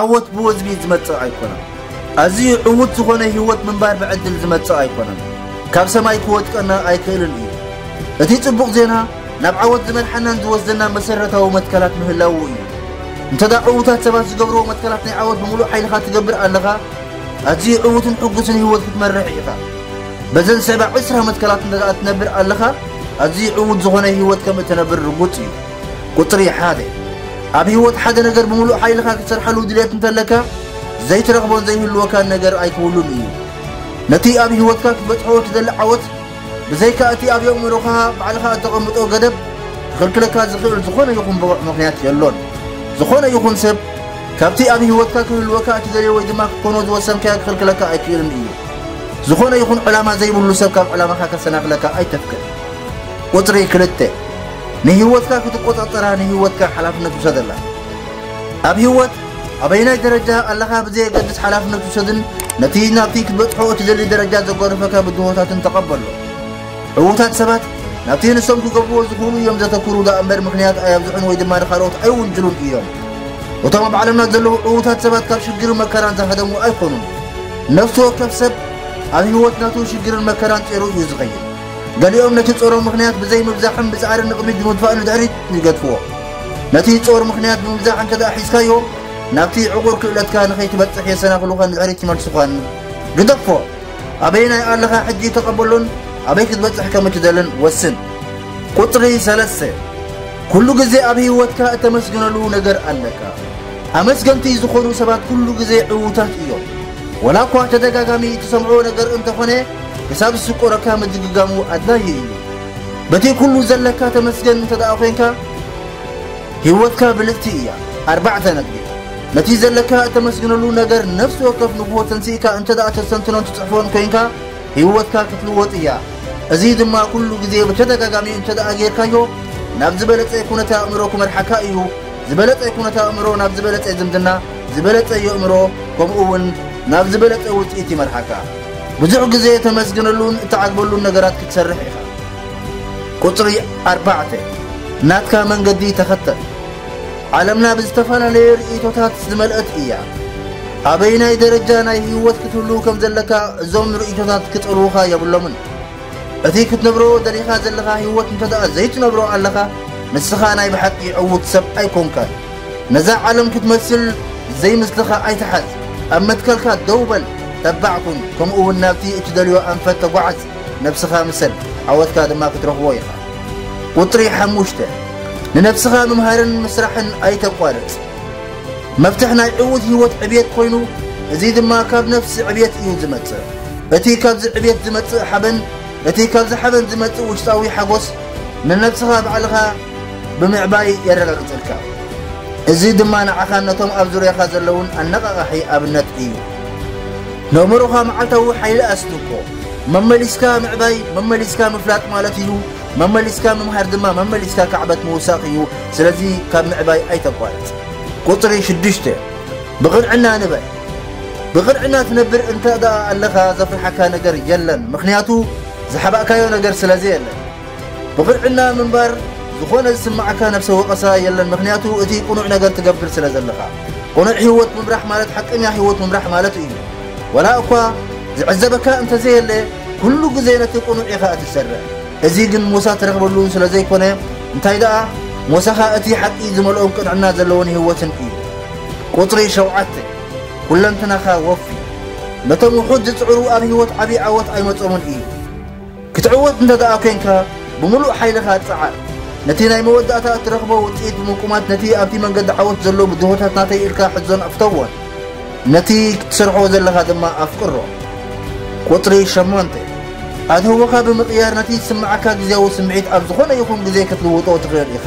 ዓወት ብወዝቢ ዝመጽእ ኣይኮነን። ኣዝዩ ዕዉት ዝኾነ ህይወት ምንባር ብዕድል ዝመጽእ ኣይኮነን። ካብ ሰማይ ክወድቀና ኣይክእልን እዩ። እቲ ጽቡቕ ዜና፣ ናብ ዓወት ዝመርሓናን ዝወስደና መሰረታዊ መትከላት ምህላዉ እዩ። እንተ ደኣ ዕዉታት ሰባት ዝገብርዎ መትከላት ናይ ዓወት ብምሉእ ሓይልኻ ትገብር ኣለኻ፣ ኣዝዩ ዕዉትን ሕጉስን ህይወት ክትመርሕ ኢኻ። በዘን ዝስዕባ ዕስራ መትከላት እንተ ደኣ ትነብር ኣለኻ፣ ኣዝዩ ዕዉት ዝኾነ ህይወት ከም እትነብር ርጉጽ እዩ። ቁጽሪ ሓደ፣ ኣብ ህይወት ሓደ ነገር ብምሉእ ሓይልኻ ክትሰርሓሉ ድልየት እንተለካ፣ ዘይትረኽቦን ዘይህልወካን ነገር ኣይክህሉን እዩ። ነቲ ኣብ ህይወትካ ክትበጽሖ እትደሊ ዓወት፣ ብዘይካ እቲ ኣብ የእምሮኻ ባዕልኻ እተቐምጦ ገደብ፣ ክኽልክለካ ዝኽእል ዝኾነ ይኹን ብቑዕ ምኽንያት የሎን። ዝኾነ ይኹን ሰብ ካብቲ ኣብ ህይወትካ ክህልወካ እትደልዮ ወይ ድማ ክትኮኖ ዝወሰንካዮ ክኽልክለካ ኣይክእልን እዩ። ዝኾነ ይኹን ዕላማ ዘይብሉ ሰብ ካብ ዕላማኻ ከሰናኽለካ ኣይተፍቅድ። ቁጽሪ ክልተ፣ ንህይወትካ ክትቆጻጸራ፣ ንህይወትካ ሓላፍነት ውሰደላ። ኣብ ህይወት ኣበየናይ ደረጃ ኣለኻ ብዘየገድስ ሓላፍነት ውሰድን ነቲ ናብቲ ክትበጽሖ እትደሊ ደረጃ ዘጓነፈካ ብድሆታትን ተቐበሎ። ዕዉታት ሰባት ናብቲ ንሶም ክገብርዎ ዝኽእሉ እዮም ዘተኩሩ ደኣ እምበር ምኽንያት ኣየብዝሑን ወይ ድማ ንኻልኦት ኣይውንጅሉን እዮም። እቶም ኣብ ዓለምና ዘለዉ ዕዉታት ሰባት ካብ ሽግርን መከራን ዝሃደሙ ኣይኮኑን። ነፍሲ ወከፍ ሰብ ኣብ ህይወት ናቱ ሽግርን መከራን ጸይሩ እዩ ዝኸይድ። ገሊኦም ነቲ ጾሮም ምኽንያት ብዘይ ምብዛሕን ብጻዕርን ንቕድሚት ብምድፋእ ንድሕሪት ይገድፍዎ። ነቲ ጾር ምኽንያት ብምብዛሕ እንተ ደኣ ሒዝካዮ፣ ናብቲ ዕቑር ክእለትካ ንኸይትበጽሕ የሰናኽሉኻን ንድሕሪት ይመልሱኻን። ግደፎ። ኣበየናይ ኣለኻ ሕጂ ተቐበሎን ኣበይ ክትበጽሕ ከም እትደልን ወስን። ቁጽሪ ሰለስተ፣ ኩሉ ግዜ ኣብ ህይወትካ እተመስግነሉ ነገር ኣለካ። ኣመስገንቲ ዝኾኑ ሰባት ኩሉ ግዜ ዕዉታት እዮም። ወላ እኳ ተደጋጋሚ እትሰምዖ ነገር እንተኾነ፣ ክሳብ ዝስቆረካ ምድግጋሙ ኣድላዪ እዩ። በቲ ኩሉ ዘለካ ተመስገን እንተ ደኣ ኾይንካ፣ ህይወትካ ብልጽቲ እያ። ኣርባዕተ ነጥቢ፣ ነቲ ዘለካ እተመስግነሉ ነገር ነፍሲ ወከፍ ንግሆ ተንሲእካ እንተ ደኣ ተስተንትኖን ትጽሕፎን ኮይንካ፣ ህይወትካ ክትልወጥ እያ። እዚ ድማ ኩሉ ግዜ ብተደጋጋሚ እንተ ደኣ ጌርካዮ፣ ናብ ዝበለጸ ኩነተ ኣእምሮ ክመርሓካ እዩ። ዝበለጸ ኩነተ ኣእምሮ ናብ ዝበለጸ ዝምድና፣ ዝበለጸ የእምሮ፣ ከምኡ እውን ናብ ዝበለጸ ውጽኢት ይመርሓካ። ብዙሕ ግዜ ተመስግነሉን እተዓግበሉን ነገራት ክትሰርሕ ኢኻ። ቁጽሪ ኣርባዕተ፣ ናትካ መንገዲ ተኸተል። ዓለምና ብዝተፈላለየ ርእይቶታት ዝመልአት እያ። ኣበየናይ ደረጃ ናይ ህይወት ክትህሉ ከም ዘለካ እዞም ርእይቶታት ክጸልዉኻ የብሎምን። እቲ ክትነብሮ ደሊኻ ዘለኻ ህይወት እንተ ደኣ ዘይትነብሮ ኣለኻ፣ ንስኻ ናይ ብሓቂ ዕዉት ሰብ ኣይኮንካን። ነዛ ዓለም ክትመስል ዘይምስልኻ ኣይትሓዝ። ኣብ መትከልካ ደው በል፣ ተባዕ ኩን፣ ከምኡ እውን ናብቲ እትደልዮ ኣንፈት ተጓዓዝ። ነብስኻ ምሰል፣ ዓወትካ ድማ ክትረኽቦ ኢኻ። ቁጽሪ ሓሙሽተ፣ ንነብስኻ ምምሃርን ምስራሕን ኣይተቋርጽ። መፍትሕ ናይ ዕዉት ህይወት ዕብየት ኮይኑ፣ እዚ ድማ ካብ ነፍሲ ዕብየት እዩ ዝመጽእ። እቲ ካብዚ ዕብየት ዝመጽእ ሓበን፣ እቲ ካብዚ ሓበን ዝመጽእ ውሽጣዊ ሓጎስ፣ ንነብስኻ ባዕልኻ ብምዕባይ የረጋግጸልካ። እዚ ድማ ንዓኻን ነቶም ኣብ ዙርያኻ ዘለዉን ኣነቓቓሒ ኣብነት እዩ። ነእምሮኻ መዓልታዊ ሓይሊ ኣስትኮ። መመሊስካ ምዕባይ፣ መመሊስካ ምፍላጥ ማለት እዩ። መመሊስካ ምምሃር ድማ መመሊስካ ካዕበት ምውሳኽ እዩ። ስለዚ ካብ ምዕባይ ኣይተቋርጽ። ቁጽሪ ሽዱሽተ፣ ብቕንዕና ንበር። ብቕንዕና ትነብር እንተ ደኣ ኣለኻ ዘፍርሓካ ነገር የለን፣ ምኽንያቱ ዝሓባእካዮ ነገር ስለ ዘየለ። ብቕንዕና ምንባር ዝኾነ ዝስምዓካ ነብሰ ወቐሳ የለን፣ ምኽንያቱ እቲ ቅኑዕ ነገር ትገብር ስለ ዘለኻ። ቅኑዕ ህይወት ምምራሕ ማለት ሓቀኛ ህይወት ምምራሕ ማለት እዩ። ወላ እኳ ዝዕዘበካ እንተዘየለ፣ ኩሉ ግዜ ነቲ ቅኑዕ ኢኻ እትሰርዕ። እዚ ግን ሞሳ ትረኽበሉ ስለ ዘይኮነ፣ እንታይ ደኣ ሞሳኻ እቲ ሓቂ ዝመልኦን ቅንዕና ዘለዎን ህይወትን እዩ። ቁጽሪ ሸውዓተ፣ ኩለንትናኻ ወፊ። ነቶም ውሑድ ዝጽዕሩ ኣብ ህይወት ዓቢ ዓወት ኣይመጾምን እዩ። ክትዕወት እንተ ደኣ ኴንካ፣ ብምሉእ ሓይልኻ ጽዓር። ነቲ ናይ መወዳእታ እትረኽቦ ውጽኢት ብምቁማት ነቲ ኣብቲ መንገዲ ዓወት ዘሎ ብድሆታት ናተይ ኢልካ ሕዞን ኣፍተዎን። ነቲ ክትሰርሖ ዘለኻ ድማ ኣፍቅሮ። ቁጽሪ ሸሞንተ፣ ኣድህቦኻ ብምቕያር ነቲ ዝስምዓካ ግዝያዊ ስምዒት ኣብ ዝኾነ ይኹን ግዜ ክትልውጦ ትኽእል ኢኻ።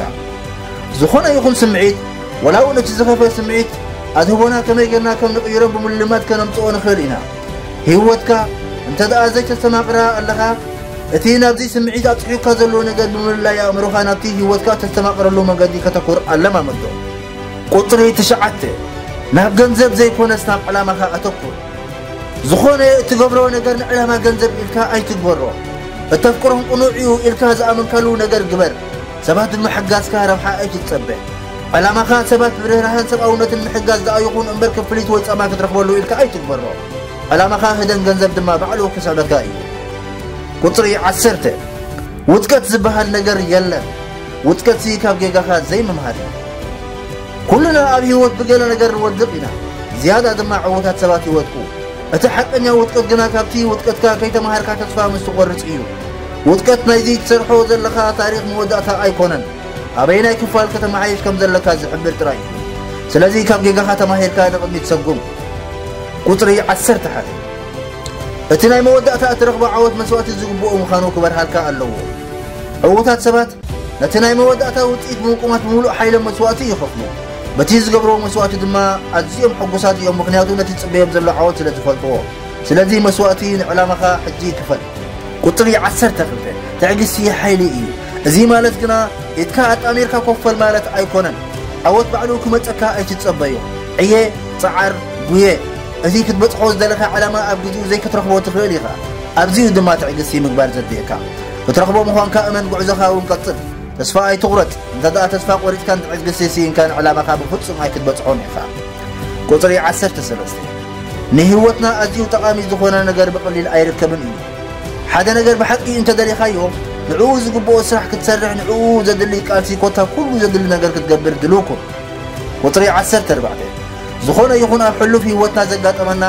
ዝኾነ ይኹን ስምዒት፣ ወላ እውን እቲ ዝኸፍአ ስምዒት፣ ኣድህቦና ከመይ ጌርና ከም ንቕይሮን ብምልማድ ከነምጽኦ ንኽእል ኢና። ህይወትካ እንተ ደኣ ዘይተስተማቕራ ኣለኻ፣ እቲ ናብዚ ስምዒት ኣብጺሑካ ዘሎ ነገር ብምልላይ ኣእምሮኻ ናብቲ ህይወትካ እተስተማቕረሉ መገዲ ከተኩር ኣለማመዶ። ቁጽሪ ትሽዓተ፣ ናብ ገንዘብ ዘይኮነስ ናብ ዕላማኻ ኣተኩር። ዝኾነ እትገብሮ ነገር ንዕላማ ገንዘብ ኢልካ ኣይትግበሮ። እተፍቅሮን ቅኑዕ እዩ ኢልካ ዝኣመንካሉ ነገር ግበር። ሰባት ብምሕጋዝካ ረብሓ ኣይትጸበ። ዕላማኻ ሰባት ብርህራህን ሰብኣውነትን ምሕጋዝ ደኣ ይኹን እምበር ክፍሊት ወይ ጻማ ክትረኽበሉ ኢልካ ኣይትግበሮ። ዕላማኻ ህደን ገንዘብ ድማ ባዕሉ ክስዕበካ እዩ። ቁጽሪ ዓሰርተ፣ ውድቀት ዝበሃል ነገር የለን። ውድቀትሲ ካብ ጌጋኻ ዘይምምሃር እዩ። ኩልና ኣብ ህይወት ብገለ ነገር ንወድቕ ኢና። ዝያዳ ድማ ዕዉታት ሰባት ይወድቁ። እቲ ሓቀኛ ውድቀት ግና ካብቲ ውድቀትካ ከይተማሃርካ ተስፋ ምስ ትቖርጽ እዩ። ውድቀት ናይዚ ትሰርሖ ዘለኻ ታሪኽ መወዳእታ ኣይኮነን። ኣበየናይ ክፋል ከተመሓይሽ ከም ዘለካ ዝሕብር ጥራይ እዩ። ስለዚ ካብ ጌጋኻ ተማሂርካ ንቕድሚት ሰጉም። ቁጽሪ ዓሰርተ ሓደ፣ እቲ ናይ መወዳእታ እትረኽቦ ዓወት መስዋእቲ ዝግብኦ ምዃኑ ክበርሃልካ ኣለዎ። ዕዉታት ሰባት ነቲ ናይ መወዳእታ ውጽኢት ብምቁማት ብምሉእ ሓይሎም መስዋእቲ ይኸፍሉ። በቲ ዝገብርዎ መስዋእቲ ድማ ኣዝዮም ሕጉሳት እዮም፣ ምኽንያቱ ነቲ ዝጽበዮም ዘሎ ዓወት ስለ ዝፈልጥዎ። ስለዚ መስዋእቲ ንዕላማኻ ሕጂ ክፈል። ቁጽሪ ዓሰርተ ክልተ፣ ትዕግስቲ ሓይሊ እዩ። እዚ ማለት ግና ኢድካ ኣጣሚርካ ኮፈል ማለት ኣይኮነን። ዓወት ባዕሉ ክመጸካ ኣይትጸበዮ። ዕየ፣ ጸዓር፣ ጉየ። እቲ ክትበጽሖ ዝደለኻ ዕላማ ኣብ ግዜኡ ዘይክትረኽቦ ትኽእል ኢኻ። ኣብዚኡ ድማ ትዕግስቲ ምግባር ዘድልየካ። ክትረኽቦ ምዃንካ እመን፣ ጉዕዞኻ እውን ቀጽል። ተስፋ ኣይትቑረጽ። እንተ ደኣ ተስፋ ቆሪጽካን ትዕግስቲ ስኢንካን ዕላማኻ ብፍጹም ኣይክትበጽሖን ኢኻ። ቁጽሪ ዓሰርተ ሰለስተ፣ ንህይወትና ኣዝዩ ጠቓሚ ዝኾነ ነገር ብቐሊል ኣይርከብን እዩ። ሓደ ነገር ብሓቂ እንተ ደሊኻዮ፣ ንዕኡ ዝግብኦ ስራሕ ክትሰርሕ፣ ንዕኡ ዘድሊ ቃልሲ፣ ኮታ ኩሉ ዘድሊ ነገር ክትገብር ድሉው ኩን። ቁጽሪ ዓሰርተ ኣርባዕተ፣ ዝኾነ ይኹን ኣብ ሕሉፍ ህይወትና ዘጋጠመና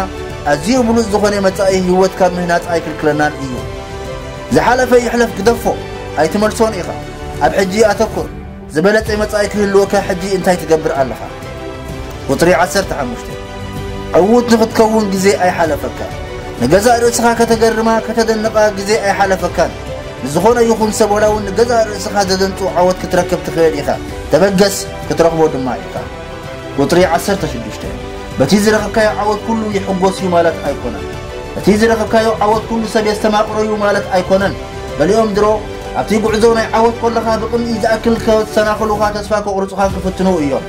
ኣዝዩ ብሉጽ ዝኾነ መጻኢ ህይወት ካብ ምህናጽ ኣይክልክለናን እዩ። ዝሓለፈ ይሕለፍ፣ ግደፎ፣ ኣይትመልሶን ኢኻ። ኣብ ሕጂ ኣተኩር። ዝበለጸ መጻኢ ክህልወካ ሕጂ እንታይ ትገብር ኣለኻ? ቁጽሪ ዓሰርተ ሓሙሽተ፣ ዕዉት ንኽትከውን ግዜ ኣይሓለፈካ። ንገዛእ ርእስኻ ከተገርማ፣ ከተደንቓ ግዜ ኣይሓለፈካን። ንዝኾነ ይኹን ሰብ፣ ዋላ እውን ንገዛእ ርእስኻ ዘደንጹ ዓወት ክትረክብ ትኽእል ኢኻ። ተበገስ፣ ክትረኽቦ ድማ ኢኻ። ቁጽሪ ዓሰርተ ሽዱሽተ፣ በቲ ዝረኸብካዮ ዓወት ኩሉ ይሕጎስ እዩ ማለት ኣይኮነን። እቲ ዝረኸብካዮ ዓወት ኩሉ ሰብ የስተማቕሮ እዩ ማለት ኣይኮነን። ገሊኦም ድሮ ኣብቲ ጉዕዞ ናይ ዓወት ከለኻ ብቕንኢ ዝኣክል ከሰናኽሉኻ፣ ተስፋ ከቑርጹኻን ክፍትኑ እዮም።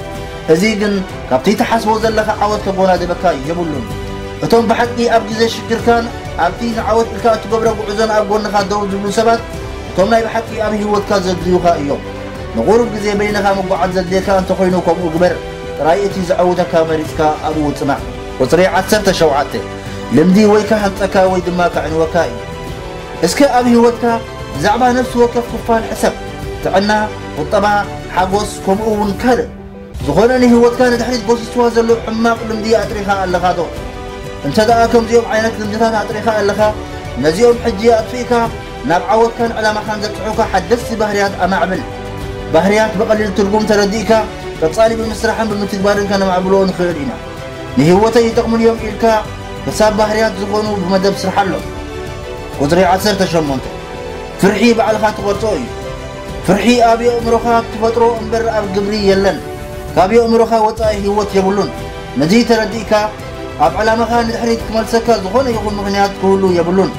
እዚ ግን ካብቲ ትሓስቦ ዘለኻ ዓወት ከጎናድበካ የብሉን። እቶም ብሓቂ ኣብ ግዜ ሽግርካን ኣብቲ ንዓወት ኢልካ እትገብሮ ጉዕዞን ኣብ ጎንኻ ደው ዝብሉ ሰባት፣ እቶም ናይ ብሓቂ ኣብ ህይወትካ ዘድልዩኻ እዮም። ንቑሩብ ግዜ በይንኻ ምጉዓዝ ዘድልየካ እንተኾይኑ ከምኡ ግበር። ጥራይ እቲ ዘዐውተካ መሪጽካ ኣብኡ ጽናዕ። ቁጽሪ ዓሰርተ ሸውዓተ፣ ልምዲ ወይ ክሃንጸካ ወይ ድማ ከዕንወካ እዩ። እስከ ኣብ ህይወትካ ብዛዕባ ነፍሲ ወከፍ ክፋል ሕሰብ። ጥዕና፣ ቁጠባ፣ ሓጎስ፣ ከምኡ እውን ካልእ። ዝኾነ ንህይወትካ ንድሕሪት ጎሲስዋ ዘሎ ሕማቕ ልምዲ ኣጥሪኻ ኣለኻ ዶ? እንተ ደኣ ከምዚኦም ዓይነት ልምድታት ኣጥሪኻ ኣለኻ፣ ነዚኦም ሕጂ ኣጥፊእካ ናብ ዓወትካን ዕላማኻን ዘብጽሑካ ሓደስቲ ባህርያት ኣማዕብል። ባህርያት ብቐሊል ትርጉም ተረዲእካ፣ ቀጻሊ ብምስራሕን ብምትግባርን ከነማዕብሎ ንኽእል ኢና። ንህይወተይ ይጠቕሙን እዮም ኢልካ ክሳብ ባህርያት ዝኾኑ ብመደብ ስርሓሎም። ቁጽሪ ዓሰርተ ሸሞንተ፣ ፍርሒ ባዕልኻ ትቖርጾ እዩ። ፍርሒ ኣብ የእምሮኻ ትፈጥሮ እምበር ኣብ ግብሪ የለን። ካብ የእምሮኻ ወጻኢ ህይወት የብሉን። ነዚ ተረዲእካ፣ ኣብ ዕላማኻ ንድሕሪት ክመልሰካ ዝኾነ ይኹን ምኽንያት ክህሉ የብሉን።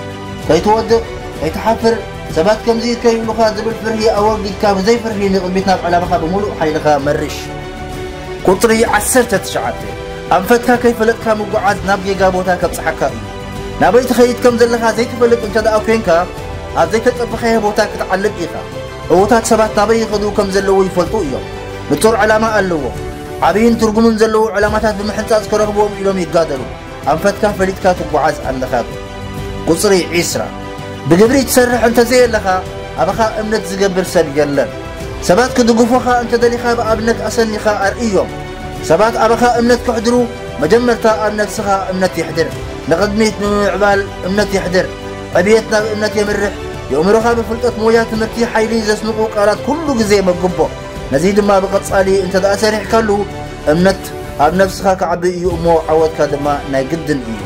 ከይትወድቕ፣ ከይትሓፍር፣ ሰባት ከምዚ ከይብሉኻ ዝብል ፍርሂ ኣወጊድካ፣ ብዘይ ፍርሂ ንቕድሚት ናብ ዕላማኻ ብምሉእ ሓይልኻ መርሽ። ቁጽሪ ዓሰርተ ትሽዓተ፣ ኣንፈትካ ከይፈለጥካ ምጉዓዝ ናብ ጌጋ ቦታ ከብጽሓካ እዩ። ናበይ ትኸይድ ከም ዘለኻ ዘይትፈልጥ እንተ ደኣ ኮይንካ፣ ኣብ ዘይተጸበኻዮ ቦታ ክትዓልብ ኢኻ። ዕዉታት ሰባት ናበይ ይኸዱ ከም ዘለዉ ይፈልጡ እዮም። ንጹር ዕላማ ኣለዎም። ዓብይን ትርጉምን ዘለዉ ዕላማታት ብምሕንጻጽ ክረኽብዎም ኢሎም ይጋደሉ። ኣንፈትካ ፈሊጥካ ትጓዓዝ ኣለኻ። ቁጽሪ ዒስራ፣ ብግብሪ ትሰርሕ እንተዘየለኻ፣ ኣባኻ እምነት ዝገብር ሰብ የለን። ሰባት ክድግፉኻ እንተደሊኻ ብኣብነት ኣሰኒኻ ኣርእዮም። ሰባት ኣባኻ እምነት ከሕድሩ፣ መጀመርታ ኣብ ነብስኻ እምነት የሕድር። ንቕድሚት ንምምዕባል እምነት የሕድር። ዕብየት ናብ እምነት የምርሕ። የእምሮኻ ብፍልጠት፣ ሞያ፣ ትምህርቲ፣ ሓይሊ ዘስንቑ ቃላት ኩሉ ግዜ መግቦ። ነዚ ድማ ብቐጻሊ እንተ ደኣ ሰሪሕካሉ፣ እምነት ኣብ ነብስኻ ክዓቢ እዩ እሞ ዓወትካ ድማ ናይ ግድን እዩ።